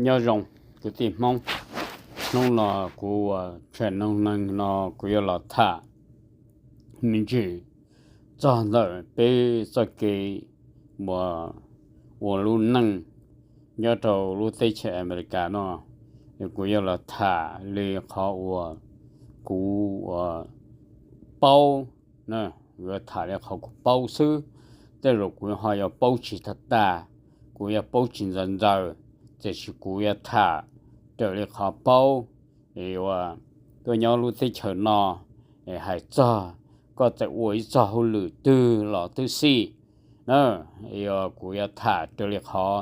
Nyob zoo kwv tij Hmoob, hnub no kuv ua tshaj noog neeg no kuv yuav los tham me ntsis txog ntawm peb txoj kev ua, ua lub neej nyob rau lub teb chaws Amelikas no. Kuv yuav los tham li qhov uas kuv ua paub, yuav tham li qhov kuv paub xwb. Tej zaum kuv ho yuav paub tsis tag tag, kuv yuav paub tsis ntxaws ntxaws, tiam sis kuv yuav tham raws li qhov paub. Tuaj nyob lub teb chaws no, hais txog koj txawm ua ib txoj hauj lwm twg los twb xij na, kuv yuav tham raws li qhov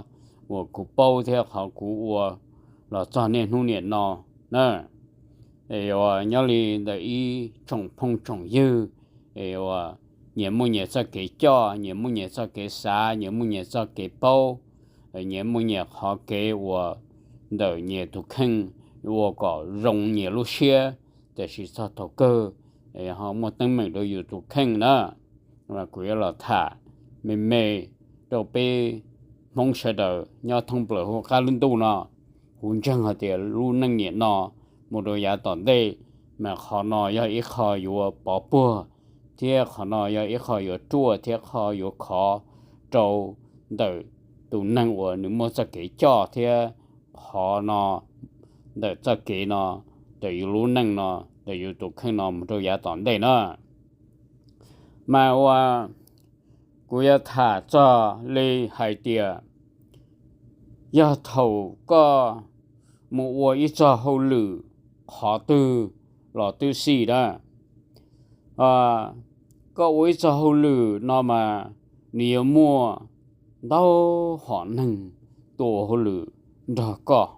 uas kuv paub thiab qhov kuv ua los txog niaj hnub niam no na. Nyob li ntawm ib tsoom phooj tsoom ywg, nyias muaj nyias txoj kev coj, nyias muaj nyias txoj kev xav, nyias muaj nyias txoj kev paub, nyias muaj nyias qhov kev ua ntawm nyias tus kheej ua kom zoo nyias lub siab, tiam sis txog thaum kawg ho muaj teeb meem rau yus tus kheej na. Kuv yuav los tham me me rau peb Hmoob sawv daws nyob thoob plaws hauv qab lub ntuj no. Kuv ntseeg hais tias lub neej niam no mus rau yav tom ntej, mas qhov no yog ib qho yuav pov puag, thiab qhov no yog ib qho yuav ruaj thiab qho yuav khov rau ntawm tus neeg uas nws muaj txoj kev coj thiab qhov no, ntawm txoj kev no, ntawm yus lub neej no, ntawm yus tus kheej no mus rau yav tom ntej na. Mas ua kuv yuav tham txog li hais tias yog thaum koj mus ua ib txoj hauj lwm qhov twg los twb xij na, koj ua ib txoj hauj lwm no mas nws yuav muaj ntau hom neeg tuaj ua hauj lwm nrog koj,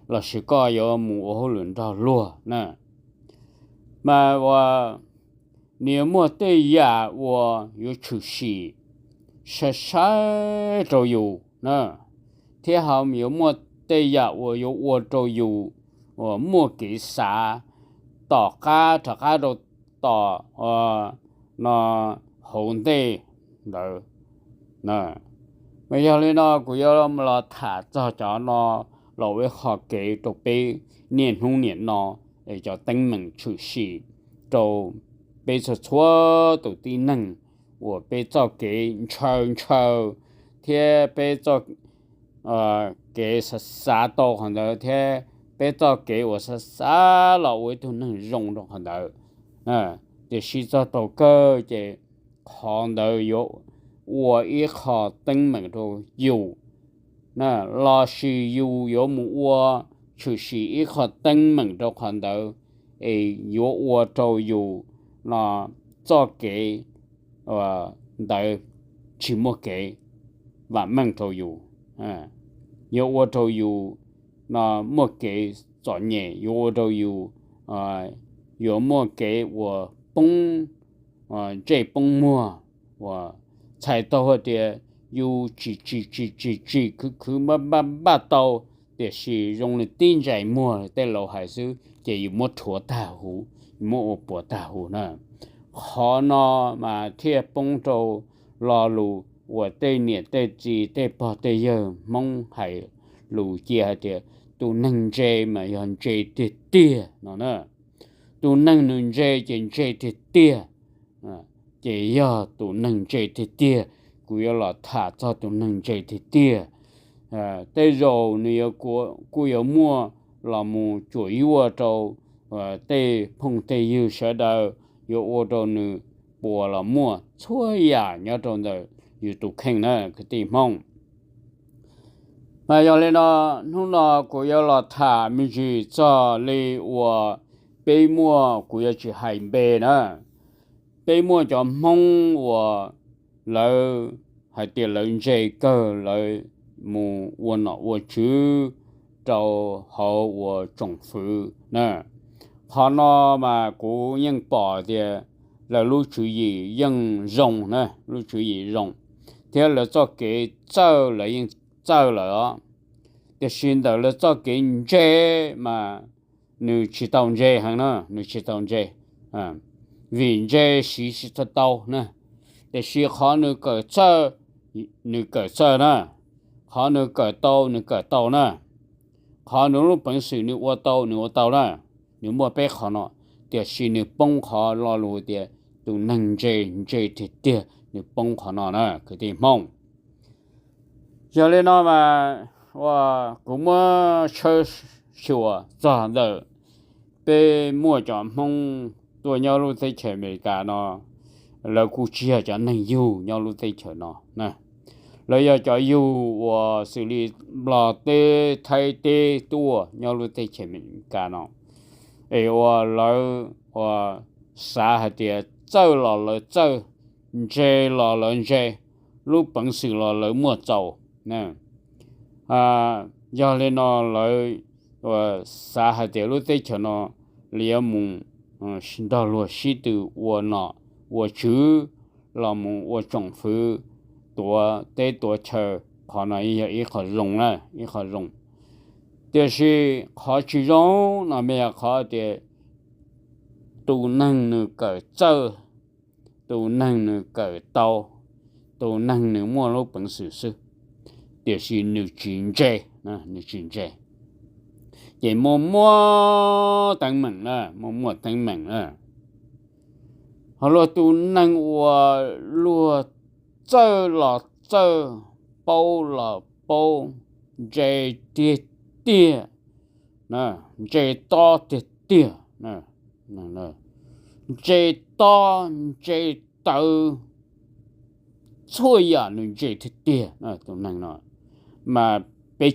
lossis koj yuav mus ua hauj lwm nrog luag na. Mas ua nws yuav muaj tej yam uas yuav tshwm sim sai sai rau yus na, thiab ho yuav muaj tej yam uas yuav ua rau yus uas muaj kev xav tom qab rov qab rau tom no hauv ntej ntawd. Mas yog li no kuv yuav los tham txog cov no los ua ib qho kev rau peb niaj hnub niam no, es cov teeb meem tshwm sim rau peb txhua txhua tus tib neeg uas peb txoj kev ntshaw ntshaw thiab peb txoj kev xav xav tau qhov ntawd thiab peb txoj kev uas xav xav los ua ib tug neeg zoo rau qhov ntawd. Tiam sis txog thaum kawg ces qhov ntawd yuav ua ib qho teeb meem rau yus, lossis yus yuav mus ua tshwm sim ib qho teeb meem rau qhov ntawd, es yuav ua rau yus no txoj kev ntawd tsis muaj kev vam meej rau yus, yuav ua rau yus no muaj kev txom nyem, yuav ua rau yus, yuav muaj kev uas poob ntsej poob muag, uas txhais tau hais tias yus tsis tsis tsis tsis tsis khwv khwv npaj npaj npaj tau, tiam sis zoo li tib ntsais muag tej laus hais xwb ces yus muab rhuav tag huv, yus muab ua puas tag huv na. Qhov no mas thiaj poob rau lo lus uas tej niam tej txiv tej pog tej yawg Hmoob hais lus cia hais tias tus neeg ntse mas yog ntse tiag tiag no na. Tus neeg nws ntse ces ntse tiag tiag, ces yog tus neeg ntse tiag tiag. Kuv yuav los tham txog tus neeg ntse tiag tiag. Tej zaum nws kuj yuav muaj los mus cuam yuaj rau tej phooj tej ywg sawv daws, yuav ua rau nws puas los muaj txhua yam nyob rau ntawm yus tus kheej na kwv tij Hmoob. Mas yog li no, hnub no kuv yuav los tham me ntsis txog li uas peb muaj, kuv yuav tsis hais npe na, peb muaj cov Hmoob uas lawv hais tias lawv ntse kawg, lawv mus ua nom ua tswv rau hauv uas tsoom fwv na. Qhov no mas kuv yeej pom tias lawv lub tswv yim yeej zoo na, lub tswv yim zoo, thiab lawv txoj kev txawj lawv yeej txawj lawm os. Tiam sis ntawm lawv txoj kev ntse mas nws tsis tau ntse heev na, nws tsis tau ntse, vim ntse siv tsis tau tau na. Tiam sis qhov nws kawm txawj, nws kawm txawj na, qhov nws kawm tau nws kawm tau na. qhov nws lub peev xwm nws ua tau, nws ua tau na, nws muaj peb qhov no, tiam sis nws poob qhov lo lus tias tus neeg ntse, ntse tiag tiag, nws poob qhov no na kwv tij Hmoob. Yog li no mas, ua, kuv muab tshawb xyuas txog ntawm peb muaj cov Hmoob tuaj nyob lub teb chaws Amelikas no, lawv kuj tsis yog cov neeg yug nyob lub teb chaws no. Lawv yog cov yug uas xws li Nplog teb, Thaib teb tuaj nyob lub teb chaws Amelikas no, es uas lawv uas xav hais tias txawj los lawv txawj, ntse los lawv ntse, lub peev xwm los lawv muaj txaus. Yog li no lawv xav hais tias lub teb chaws no lawv yuav mus nrog luag sib tw ua nom ua tswv, los mus ua tsoom fwv tuav teb tuav chaw. Qhov no yog ib qho zoo na, ib qho zoo. Tiam sis qhov tsis zoo no mas yog qhov tias tus neeg nws kawm txawj, tus neeg nws kawm tau, tus neeg nws muaj lub peev xwm xwb, tiam sis nws tsis ntse, nws tsis ntse, ces muaj muaj teeb meem na, muaj muaj teeb meem na. Ho luag tus neeg uas luag txawj los txawj, paub los paub, ntse tiag tiag, ntse tob tiag tiag, ntse tob ntse tawv, txhua yam nws ntse tiag tiag tus neeg no, mas peb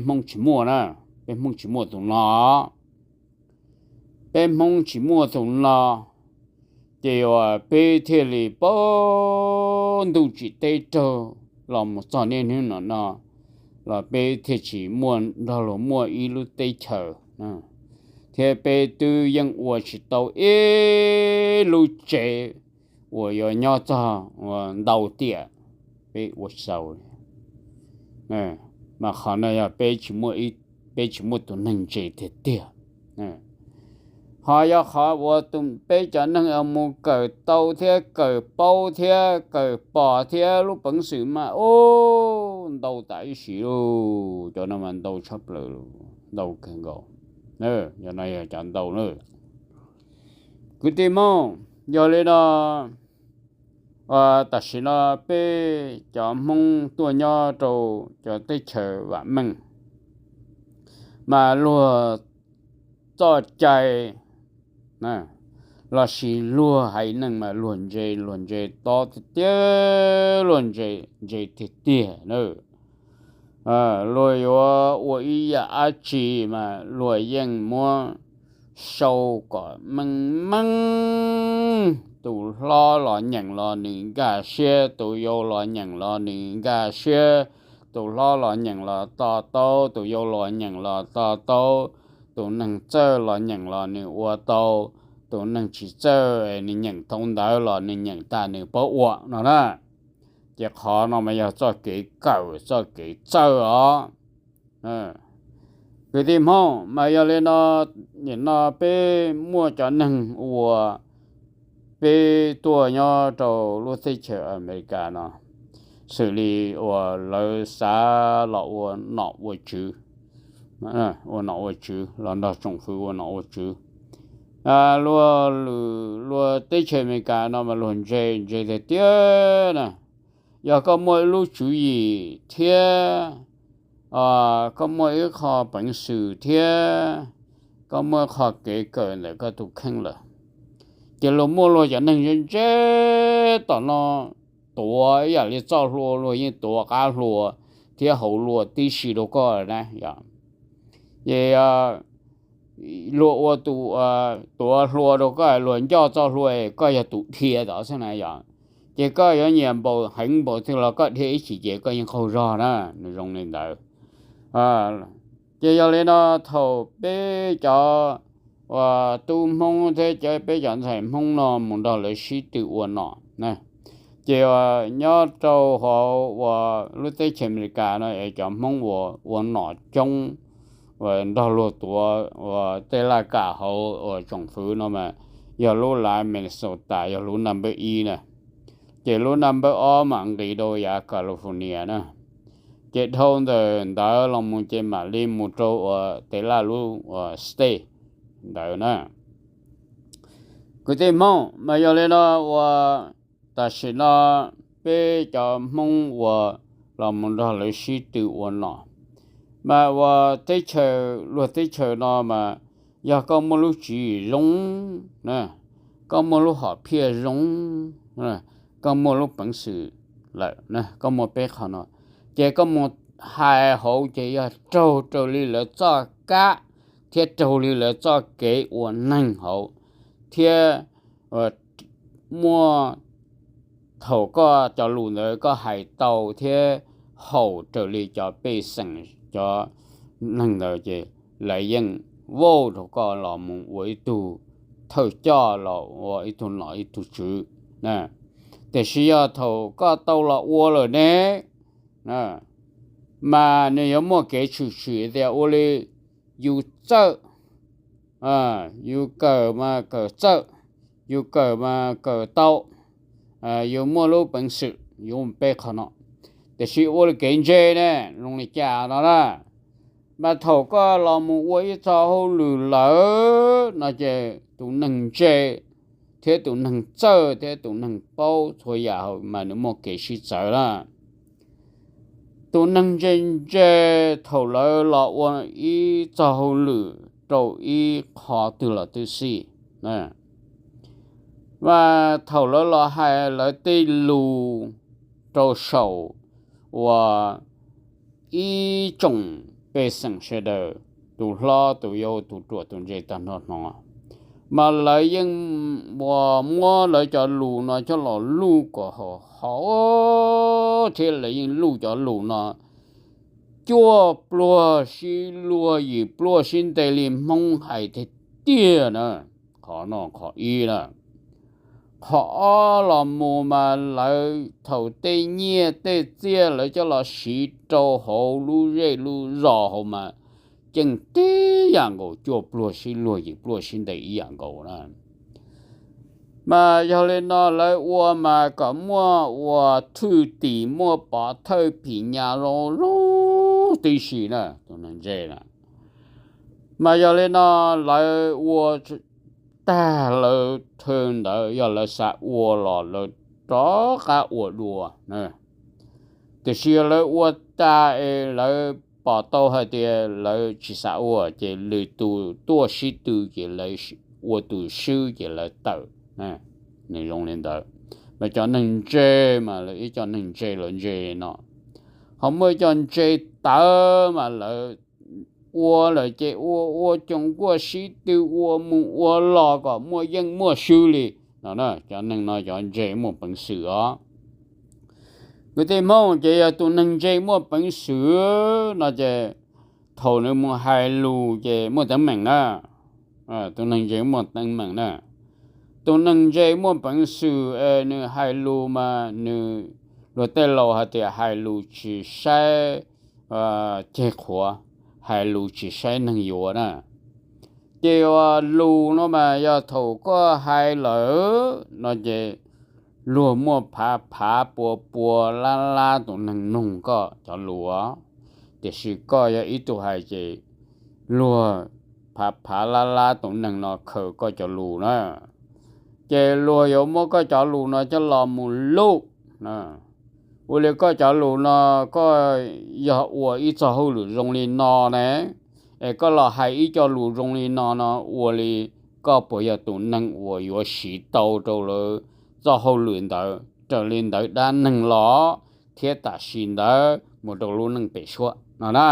Hmoob tsis muaj na, peb Hmoob tsis muaj tus no. Peb Hmoob tsis muaj tus no, ces uas peb thiaj li paub ntuj tsim teb raug los mus txog niaj hnub no no, los peb thiaj tsis muaj nrog luag muaj ib lub teb chaws, thiab peb twb yeej ua tsis tau ib lub tsev uas yuav nyob txog ntau tiam peb ua tsis tau li. Mas qhov no yog peb tsis muaj tus neeg ntse tiag tiag. Ho yog qhov uas peb cov neeg mus kawm tau thiab kawm paub thiab kawm pom thiab lub peev xwm mas ub ntau tas ib sim lauj, cov no mas ntau tshaj plaws, ntau kawg nkaus. Yog no yog cov ntau na. Kwv tij Hmoob, yog li no tam sim no peb cov Hmoob tuaj nyob rau cov teb chaws vam meej mas luag txoj cai lossis luag haiv neeg mas luag ntse, luag ntse tob tiag tiag, luag ntse, ntse tiag tiag na. Luag yuav ua ib yam dab tsi mas luag yeej muab sau kom meej meej, tus hlob los nyeem los nws nkag siab, tus yau los nyeem los nws nkag siab, tus hlob los nyeem los to taub, tus yau los nyeem los to taub, tus neeg txawj los nyeem los nws ua tau, tus neeg tsis txawj nws nyeem tau ntawv los nws nyeem tas nws paub ua no na. Ces qhov no mas yog txoj kev kawm, txoj kev txawj os. Kwv tij Hmoob, mas yog li no, nim no peb muaj cov neeg uas peb tuaj nyob rau lub teb chaws Amelikas no, xws li uas lawv xav los ua nom ua tswv, ua nom ua tswv, los nrog tsoom fwv ua nom ua tswv. Luag lwm, luag teb chaws Amelikas no mas luag ntse, ntse tiag tiag na. Yog koj muaj ib lub tswv yim thiab koj muaj ib qho peev xwm thiab koj muaj ib qho kev kawm ntawm koj tus kheej lawm, ces luag muaj luag cov neeg ntse ntse tom no tuav ib yam li txoj hlua, luag yeej tuav qab hlua thiab hauv hlua tib si rau koj na. Ces luag ua tus tuav hlua rau koj, luag ncoj txoj hlua, koj yog tus dhia tod xwb na yom. Ces koj yuav nyiam npaum heev npaum twg los koj dhia ib chim ces koj yeej qaug zog na, nws zoo li ntawd. Ces yog li no thaum peb cov tub Hmoob thiab peb cov ntxhais Hmoob no mus nrog lawv sib tw ua nom na, ces nyob rau hauv uas lub teb chaws Amelikas no es cov Hmoob uas ua nom coob uas nrog luag tuav uas tej laj kam hauv uas tsoom fwv no mas yog lub lav Minnesota yog lub number ib na, ces lub number ob mam nqis rau yav California na. Ces dhau ntawm ntawd los mus ces mam li mus rau uas Tes Laj lub uas state ntawd na. Kwv tij Hmoob, mas yog li no uas tam sim no peb cov Hmoob uas los mus nrog lawv sib tw ua nom, mas uas teb chaws, luag teb chaws no mas yog koj muaj lub tswv yim zoo, koj muaj lub hom phiaj zoo, koj muaj lub peev xwm lawm, koj muaj peb qho no, ces koj mus hais hauv ces yog raug raws li lawv txoj kab thiab raug li lawv txoj kev ua neeg hauv, thiab muaj, thaum koj cov lus ntawd koj hais tau thiab haum raws li cov pej xeem cov neeg ntawd ces lawv yeej vauj rau koj los mus ua ib tug thawj coj los ua ib tug nom ib tug tswv. Tiam sis yog thaum koj tau los ua lawm ne, mas nws yuav muaj kev tshwm sim tias ua li yus txawj, yus kawm mas kawm txawj, yus kawm mas kawm tau, yus muaj lub peev xwm, yus muaj peb qho no. Tiam sis ua li kev ntse ne, zoo li cas no na, mas thaum koj los mus ua ib txoj hauj lwm lawm no ces tus neeg ntse thiab tus neeg txawj thiab tus neeg paub txhua yam mas nws muaj kev sib txawv na. Tus neeg ntse ntse thaum lawv los ua ib txoj hauj lwm rau ib qho twg los twb xij, mas thaum lawv los hais lawv tej lus rau saum uas ib tsoom pej xeem sawv daws, tus hlob tus yau tus ruam tus ntse tag nrho hnov, mas lawv yeej ua muab lawv cov lus no coj los luj kom haum haum thiab lawv yeej luj cov lus no cuaj pluag sib luag yim pluag sib nte li Hmoob hais tiag tiag na. Qhov no qhov ib na. Qhov ob los mus mas lawv thaum tej nyiaj tej txiaj lawv coj los siv rau hauv lub zej lub zos hauv mas ceeb tib yam nkaus, cuaj pluag sib luag yim pluag sib nte ib yam nkaus na. Mas yog li no lawv ua mas kom muaj ua thwj tim muaj pov thawj phim nyas zoo zoo tib si na, tus neeg ntse na. Mas yog li no lawv ua tag lawv thwj ntawd yog lawv xav ua los lawv rov qab ua dua. Tiam sis yog lawv ua tag es lawv pom tau hais tias lawv tsis xav ua ces lwm tus tuaj sib tw ces lawv ua tus swb ces lawv tawm. Nws zoo li ntawd. Mas cov neeg ntse mas lawv ib co neeg ntse los ntse no, ho muaj ib co ntse tawv mas lawv ua lawm ces ua ua coom kuaj sib tw ua mus ua los kom muaj yeej muaj swb li no. Cov neeg no cov ntse muaj peev xwm os. Kwv tij Hmoob, ces yog tus neeg ntse muaj peev xwm no ces thaum nws mus hais lus ces muaj teeb meem na. Tus neeg ntse muaj teeb meem na. Tus neeg ntse muaj peev xwm es nws hais lus mas nws, luag tej laus hais tias hais lus tsis saib ceg qhuav, hais lus tsis saib neeg yuav na. Ces uas lus no mas yog thaum koj hais lawm no ces luag muaj phav phav pua pua lab lab tus neeg nug koj cov lus, tiam sis koj yog ib tug hais ces luag phav phav lab lab tus neeg no khaws koj cov lus na. Ces luag yuav muab koj cov lus no coj los mus luj. Ua li koj cov lus no, koj yog ua ib txoj hauj lwm zoo li no ne, es koj los hais ib co lus zoo li no no, ua li koj puas yog tus neeg uas yuav siv tau rau lawv txoj hauj lwm ntawd raws li ntawd dab neeg los thiab tam sim ntawd mus rau lub neej pem suab no na?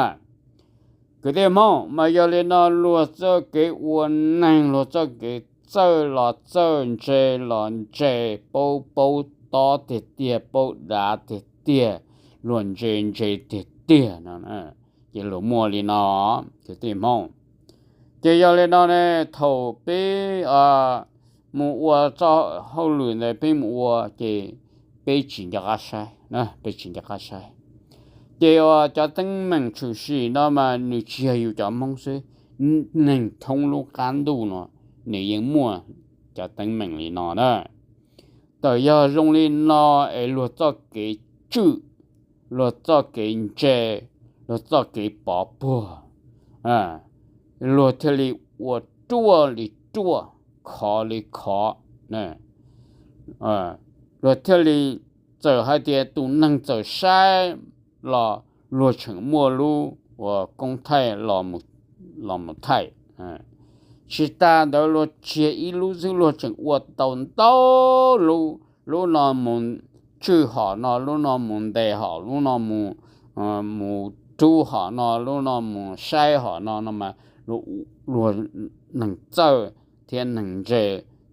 Kwv tij Hmoob, mas yog li no luag txoj kev ua neeg, luag txoj kev txawj los txawj, ntse los ntse, paub paub tob tiag tiag, paub dav tiag tiag, luag ntse ntse tiag tiag no, ces luag muaj li no, kwv tij Hmoob. Ces yog li no ne, thaum peb mus ua txoj hauj lwm ntawd peb mus ua ces peb tsis nco qab saib, peb tsis nco qab saib. Ces uas cov teeb meem tshwm sim no mas nws tsis yog yus cov Hmoob xwb, neeg thoob lub qab ntuj no nws yeej muaj cov teeb meem li no na. Txawm yog zoo li no es luag txoj kev tswj luag txoj kev ntse, luag txoj kev pov puag, luag thiaj li ua ruaj li ruaj, khov li khov. Luag thiaj li, txawm hais tias tus neeg txawm saib los luag tseem muaj lub uas koob thaij los mus thaij. Tsis tas ntawd luag tsis yog ib lub xwb, luag tseem ua tau ntau lub, lub no mus tswj hom no, lub no mus ntes hom, lub no mus rub hom no, lub no mus saib hom no no mas luag neeg txawj thiab neeg ntse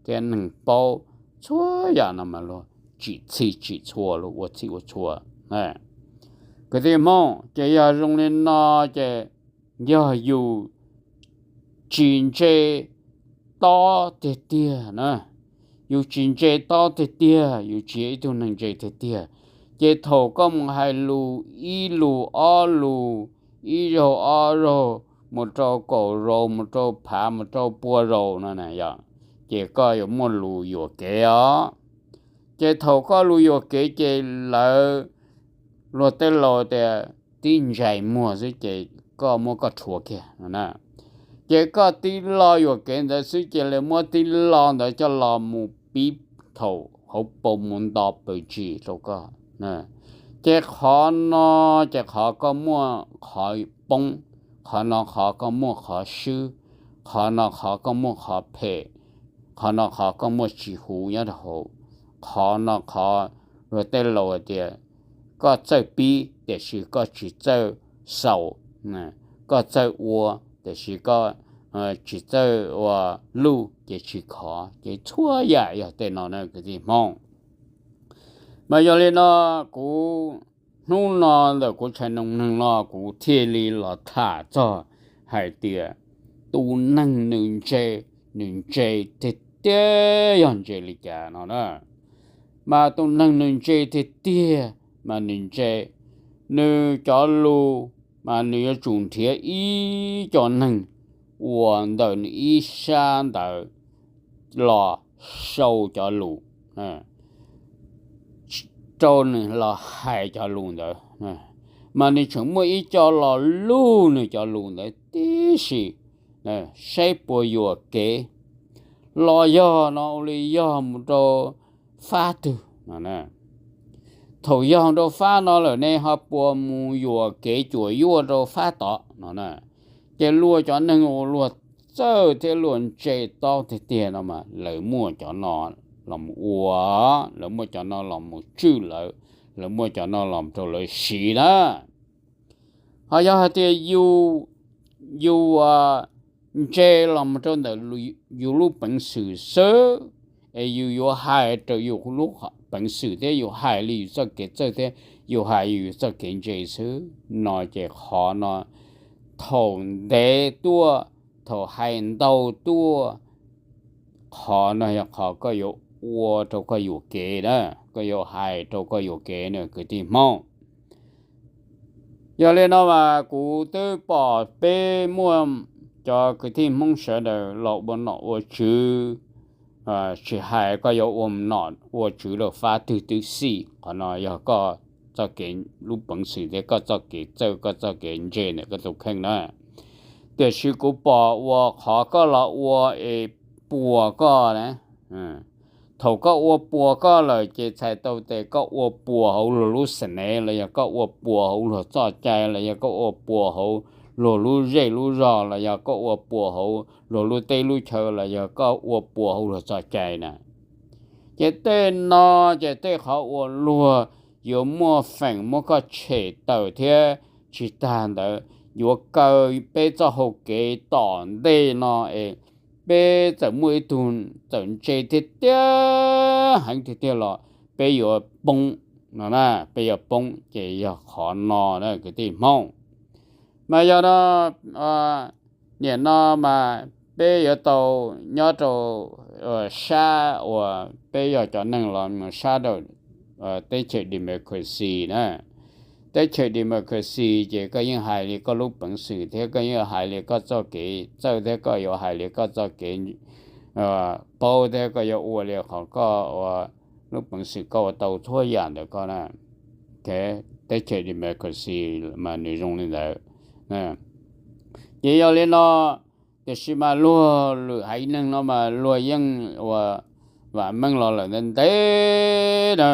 thiab neeg paub txhua yam no mas luag tsim txhij tsim txhua, luag ua txhij ua txhua. Kwv tij Hmoob, ces yog zoo li no ces yog yus tsis ntse tob tiag tiag na, yus tsis ntse tob tiag tiag, yus tsis yog ib tug neeg ntse tiag tiag, ces thaum koj mus hais lus ib lus ob lus, ib zaug ob zaug, mus rau kaum zaus, mus rau phav, mus rau pua zaus no na yom, ces koj yuav muaj lus yuam kev os. Ces thaum koj lus yuam kev ces lawv, luag tej laus tias tib ntsais muag xwb ces koj muab koj rhuav kiag no na. Ces koj tib lo yuam kev ntawd xwb ces lawv muab tib lo ntawd coj los mus pib thaum hauv paus mus nto pawg ntsis rau koj. Ces qhov no, ces qhov koj muaj qhov poob, qhov no qhov koj muaj qhov swb, qhov no qhov koj muaj qhov phem, qhov no qhov koj muaj tsis huv nyob rau hauv, qhov no qhov luag tej laus hais tias koj txawj pib tiam sis koj tsis txawj xaus, koj txawj ua tiam sis koj tsis txawj ua luj ces tsis khov. Ces txhua yam yog tej no na kwv tij Hmoob. Mas yog li no, kuv, hnub no ntawm kuv tshais noog neeg no kuv thiaj li los tham txog hais tias tus neeg nws ntse, nws ntse tiag tiag yog ntse li cas no na. Mas tus neeg nws ntse tiag tiag mas nws ntse, nws cov lus mas nws yuav tsum nrhiav ib co neeg uas ntawm nws ib sab ntawd los sau cov lus rau nws los hais cov lus ntawd, mas nws tseem muaj ib co los lug nws cov lus ntawd tib si, saib puas yuam kev los yog no ua li yog mus rau fab twg no. Thaum yog rau fab no lawm ne ho puas mus yuam kev cuam yuaj rau fab tod no na. Ces luag cov neeg uas luag txawj thiab luag ntse tob tiag tiag no mas lawv muaj cov no los mus ua, lawv muaj cov no los mus tswj lawv, lawv muaj cov no los rau lawv siv na. Ho yog hais tias yus ntse los mus rau ntawm yus lub peev xwm xwb, es yus yuav hais raws yus lub peev xwm thiab yus hais li yus txoj kev txawj thiab yus hais yus txoj kev ntse xwb no ces qhov no thaum ntev tuaj, thaum hais ntau tuaj, qhov no yog qhov koj yuav ua rau koj yuam kev na, koj yuav hais rau koj yuam kev na kwv tij Hmoob. Yog li no mas kuv twb pom peb muaj cov kwv tij Hmoob sawv daws los ua nom ua tswv, tsis hais koj yuav ua nom ua tswv rau fab twg twb xij, qhov no yog koj txoj kev lub peev xwm thiab koj txoj kev txawj koj txoj kev ntse ntawm koj tus kheej na. Tiam sis kuv pom uas qhov koj los ua es puas koj na, thaum koj ua puas koj lawm ces txhais tau tias koj ua puas hauv luag lub xav nev los yog koj ua puas hauv luag txoj cai los yog koj ua puas hauv luag lub zej lub zog los yog koj ua puas hauv luag lub teb lub chaw los yog koj ua puas hauv luag txoj cai na. Ces tej no ces tej qhov uas luag yuav muaj feem muab koj tshem tawm thiab tsis tag ntawd yuav kaw peb txoj hau kev tom ntej no es peb txawm muaj ib tug txawm ntse tiag tiag heev tiag tiag los peb yuav poob no na, peb yuav poob ces yog qhov no na kwv tij Hmoob. Mas yog no, nim no mas peb yuav tau nyob rau sab uas peb yog cov neeg los mus sab rau teb chaws democracy na. Teb chaws democracy ces koj yeej hais li koj lub peev xwm thiab koj yeej hais li koj txoj kev txawj thiab koj yuav hais li koj txoj kev paub thiab koj yuav ua li qhov koj ua lub peev xwm koj ua tau txhua yam ntawm koj na. teb chaws democracy mas nws zoo li ntawd. Ces yog li no, tiam sis mas luag lwm haiv neeg no mas luag yeej ua vam meej los lawm ntev ntev na,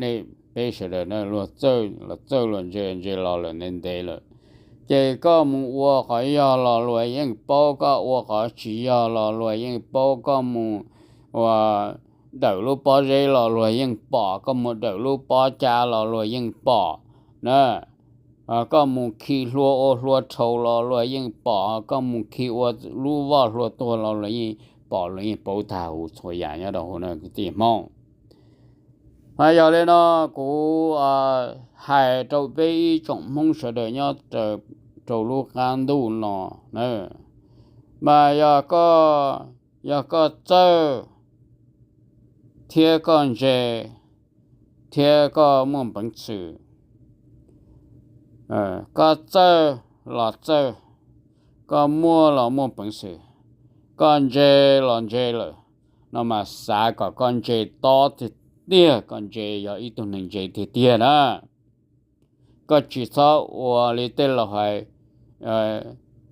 nej peb sawv daws na, luag txawj los txawj luag ntse ntse los lawm ntev ntev lawm. Ces koj mus ua qhov yog los luag yeej paub, koj ua qhov tsis yog los luag yeej paub, koj mus ua dawm lub pob zeb los luag yeej pom, koj mus dawm lub pob cag los luag yeej pom na. Koj mus khi hlua ua hlua rhau los luag yeej pom, koj mus khi ua lub voj hlua tuag los luag yeej pom, luag yeej paub tag huv txhua yam nyob rau hauv na kwv tij Hmoob. Mas yog li no kuv hais rau peb ib tsoom Hmoob sawv daws nyob rau lub qab ntuj no na, mas yog koj, yog koj txawj thiab koj ntse thiab koj muaj peev xwm, koj txawj los txawj, koj muaj los muaj peev xwm, koj ntse los ntse lawm no mas xav kom koj ntse tob tiag tiag, koj ntse yog ib tug neeg ntse tiag tiag na. Koj tsis txhob ua li tej laus hais,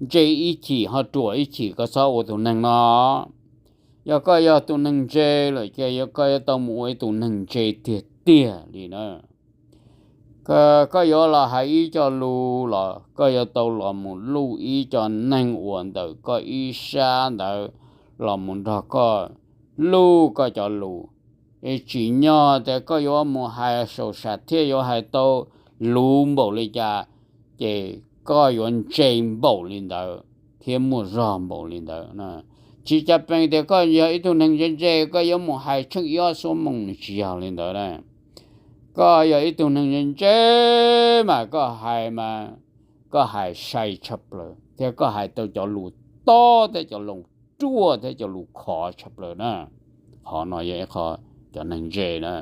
ntse ib chim ho ruam ib chim, koj txhob ua tus neeg no. Yog koj yog tus neeg ntse lawm ces koj yuav tau mus ua ib tug neeg ntse tiag tiag li na. Koj yuav los hais ib co lus los koj yuav tau los mus luj ib co neeg uas ntawm koj ib sab ntawd los mus nrog koj luj koj cov lus. Es tsim nyog tias koj yuav mus hais saum sam thiaj yuav hais tau luv npaum li cas, ces koj yuav ntse npaum li ntawd thiab muaj zog npaum li ntawd. Tsis cas pees tias koj yog ib tug neeg ntse ntse koj yuav mus hais tsheej ib ob xuab moos, nws tsis yog li ntawd na. Koj yog ib tug neeg ntse ntse mas koj hais mas koj hais sai tshaj plaws thiab koj hais tau cov lus tob thiab cov lus ruaj thiab cov lus khov tshaj plaws na. Qhov no yog ib qho cov neeg ntse na.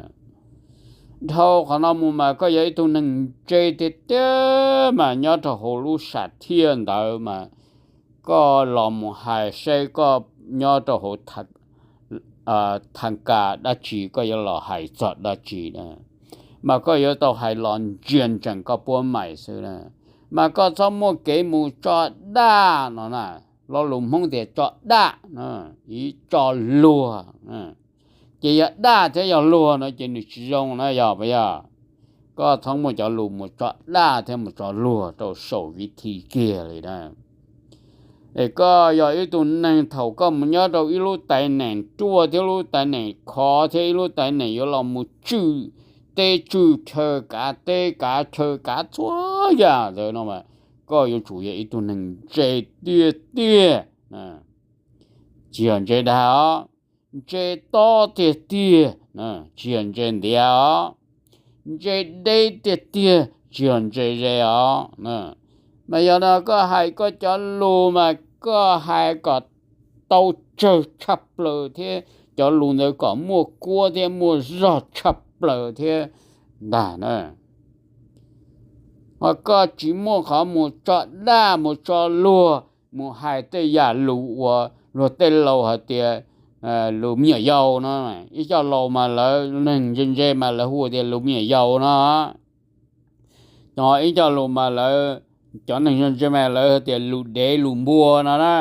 Dhau qhov no mus mas koj yog ib tug neeg ntse tiag tiag mas nyob rau hauv lub sam thiaj ntawd mas koj los mus hais seb koj nyob rau hauv thaj kas dab tsi, koj yuav los hais txog dab tsi na, mas koj yuav tau hais los ntsia ntsees koj puab mais xwb na. Mas koj txhob muaj kev mus tso daj no na, lo lus Hmoob tias tso daj, ib tso luag. Ces yog daj thiab yog luag no ces nws tsis zoo na, yog puas yog? Koj txhob muaj cov lus mus tso daj thiab mus tso luag rau saum viv thi kiag li na. Es koj yog ib tug neeg thaum koj mus nyob rau ib lub tais neem ruaj thiab lub tais neem khov thiab ib lub tais neem yuav los mus tswj teb tswj chaw, kav teb kav chaw kav txhua yam ntawd no, koj yuav tsum yog ib tug neeg ntse tiag tiag, tsis yog ntse dag os, ntse tob tiag tiag, tsis yog ntse ntiav os, ntse deb tiag tiag, tsis yog ntse ze os. Mas yog no koj hais koj cov lus mas koj hais kom tau tsawg tshaj plaws thiab cov lus ntawd kom muaj kuab thiab muaj zog tshaj plaws thiab ntag na. Ho koj tsis muaj qhov mus tso daj mus tso luag, mus hais tej yam lus uas luag tej laus hais tias lus me nyuam yaus no. Ib co laus mas lawv neeg ntse ntse mas lawv hu tias lus me nyuam yaus no. Ho ib co lus mas lawv, cov neeg ntse ntse mas lawv hais tias lus dev lus npua no na.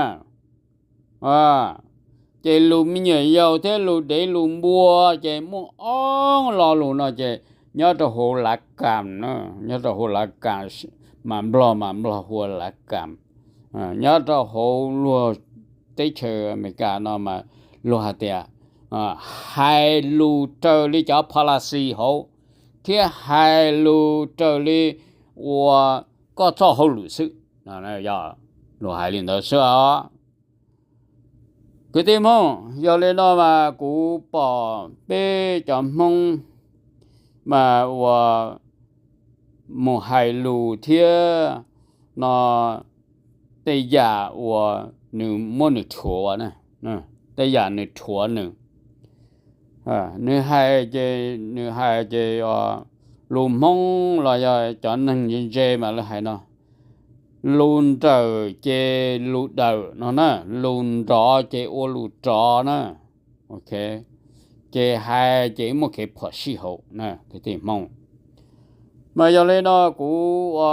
Ces lus me nyuam yaus thiab lus dev lus npua ces muaj ob lo lus no ces nyob rau hauv lav kas, nyob rau hauv lav kas, mas nplog mas nplog hu ua lav kas. Nyob rau hauv luag teb chaws Amelikas no mas luag hais tias hais lus raws li cov policy hauv thiab hais lus raws li uas koj txoj hauj lwm xwb. Luag hais li ntawd xwb os. Kwv tij Hmoob, yog li no mas kuv pom peb cov Hmoob mas uas mus hais lus thiab no tej yam uas nws muab nws rhuav, tej yam nws rhuav nws, nws hais ces, nws hais ces lus Hmoob los yog cov neeg ntse ntse mas lawv hais no, lus nrawm ces lus dawm no na, lus nrov ces ua lus rov na. Ces hais ces muaj kev phom sij hawm na kwv tij Hmoob. Mas yog li no kuv ua,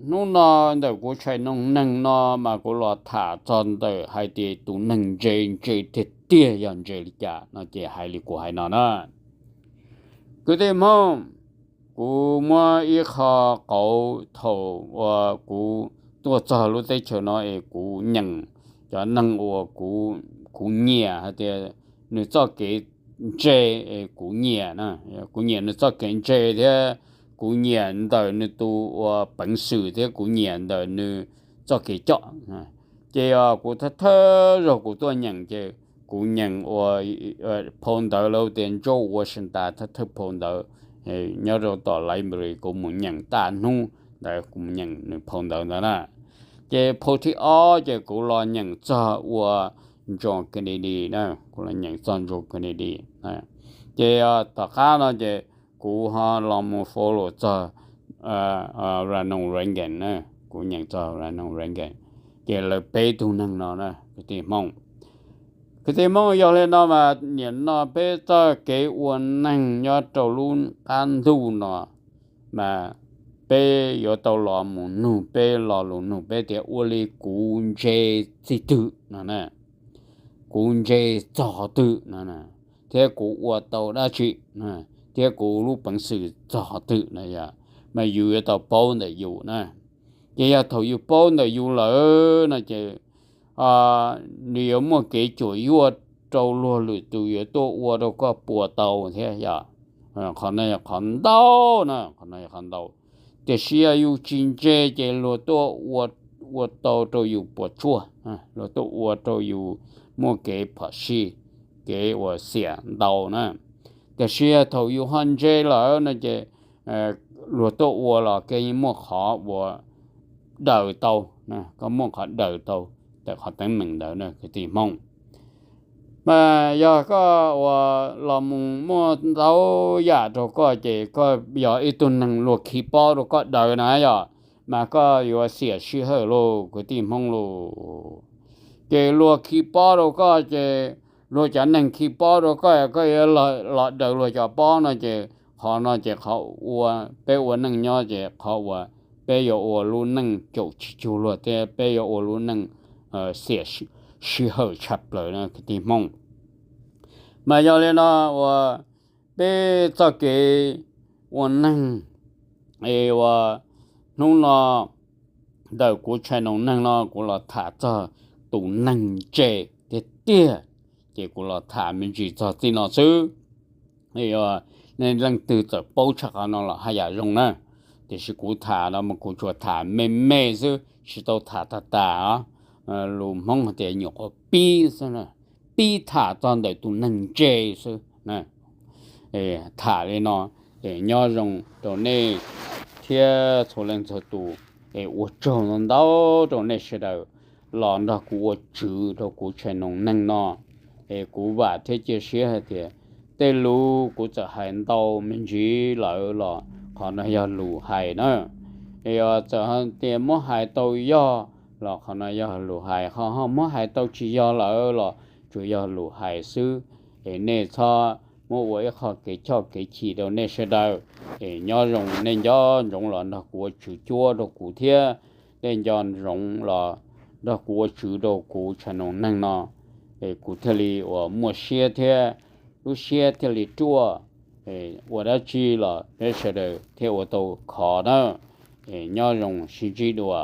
hnub no ntawm kuv tshais noog neeg no mas kuv los tham txog ntawm hais tias tus neeg ntse ntse tiag tiag yog ntse li cas no ces hais li kuv hais no na. Kwv tij Hmoob, kuv muab ib qho qauv thaum uas kuv tuaj txog lub teb chaws no es kuv nyeem cov neeg uas kuv nyiam hais tias nws txoj kev ntse, kuv nyiam, kuv nyiam nws txoj kev ntse thiab kuv nyiam ntawm nws tus ua peev xwm thiab kuv nyiam ntawm nws txoj kev coj. Ces kuv thawj thawj zaug kuv tuaj nyeem ces kuv nyeem ua phau ntawv lawv tias George Washington thawj thawj phau ntawv, nyob rau tom library kuv mus nyeem tag hnub ntawd kuv mus nyeem nws phau ntawv ntawd na. Ces phau thib ob ces kuv los nyeem txog ua John Kennedy na, kuv los nyeem txog John Kennedy. Ces tom qab no ces kuv ho los mus follow txog Ronald Reagan na, kuv nyeem txog Ronald Reagan. Ces lawv peb tug neeg no na kwv tij Hmoob. Kwv tij Hmoob, yog li no mas nim no peb txoj kev ua neeg nyob rau lub qab ntuj no mas peb yuav tau los mus nug peb lo lus nug peb tias ua li kuv ntse txij twg no na, kuv ntse txog twg no, thiab kuv ua tau dab tsi, thiab kuv lub peev xwm txog twg no yog mas yus yuav tau paub ntawm yus na. Ces yog thaum yus paub ntawm yus lawm no ces nws yuav muaj kev cuam yuaj rau luag lwm tus yuav tuaj ua rau koj puas tau thiab yom. Qhov no yog qhov ntau na, qhov no yog qhov ntau. Tiam sis yog yus tsis ntse ces luag tuaj ua tau rau yus puas tsuaj, luag tuaj ua rau yus muaj kev phom sij, kev uas xiam ntau na. Tiam sis yog thaum yus ho ntse lawm no ces luag tuaj ua los koj yeej muaj qhov uas daws tau, koj muaj qhov daws tau ntawm qhov teeb meem ntawd na kwv tij Hmoob. Mas yog koj uas los mus muaj ntau yam rau koj ces koj yog ib tug neeg luag khi pob rau koj daws na yom, mas koj yuav xiam sij hawm lauj kwv tij Hmoob lauj. Ces luag khi pob rau koj ces luag cov neeg khi pob rau koj, koj yuav los daws luag cov pob no ces qhov no ces qhov ua peb ua neej nyob ces qhov uas peb yuav ua lub neej caum tsis cuag luag thiab peb yuav ua lub neej xiam sij hawm tshaj plaws no kwv tij Hmoob. Mas yog li no uas peb txoj kev ua neeg es uas hnub no ntawm kuv channel neeg no kuv los tham txog tus neeg ntse tiag tiag, ces kuv los tham me ntsis txog txij no xwb. Nej leej twg txawm paub tshaj qhov no los haj yam zoo na, tiam sis kuv tham no mas kuv tsuas tham me me xwb tsis tau tham tag tas. Lus Hmoob hais tias nyuam qhuav pib xwb, pib tham txog ntawm tus neeg ntse xwb. Tham li no es nyob zoo rau nej thiab txhua leej txhua tus, es ua tsaug ntau ntau rau nej sawv daws los nrog kuv ua tswv rau kuv channel neeg no. Es kuv vam thiab cia siab hais tias tej lus kuv txawm hais ntau me ntsis lawm los qhov no yog lus hais na. Es txawm tias muab hais tau yog los qhov no yog lus hais, ho ho muab hais tau tsis yog lawm los tsuas yog lus hais xwb. Es nej txhob muab ua ib qho kev choj kev chim rau nej sawv daws. Es nyob zoo, nej nco ntsoov los nrog kuv ua tswv cuab rau kuv thiab, nej nco ntsoov los nrog kuv ua tswv rau kuv channel neeg no, es kuv thiaj li uas muaj siab thiab lub siab thiaj li ruaj, ua dab tsi los peb sawv daws thiaj ua tau khov na. Es nyob zoo, sib ntsib dua.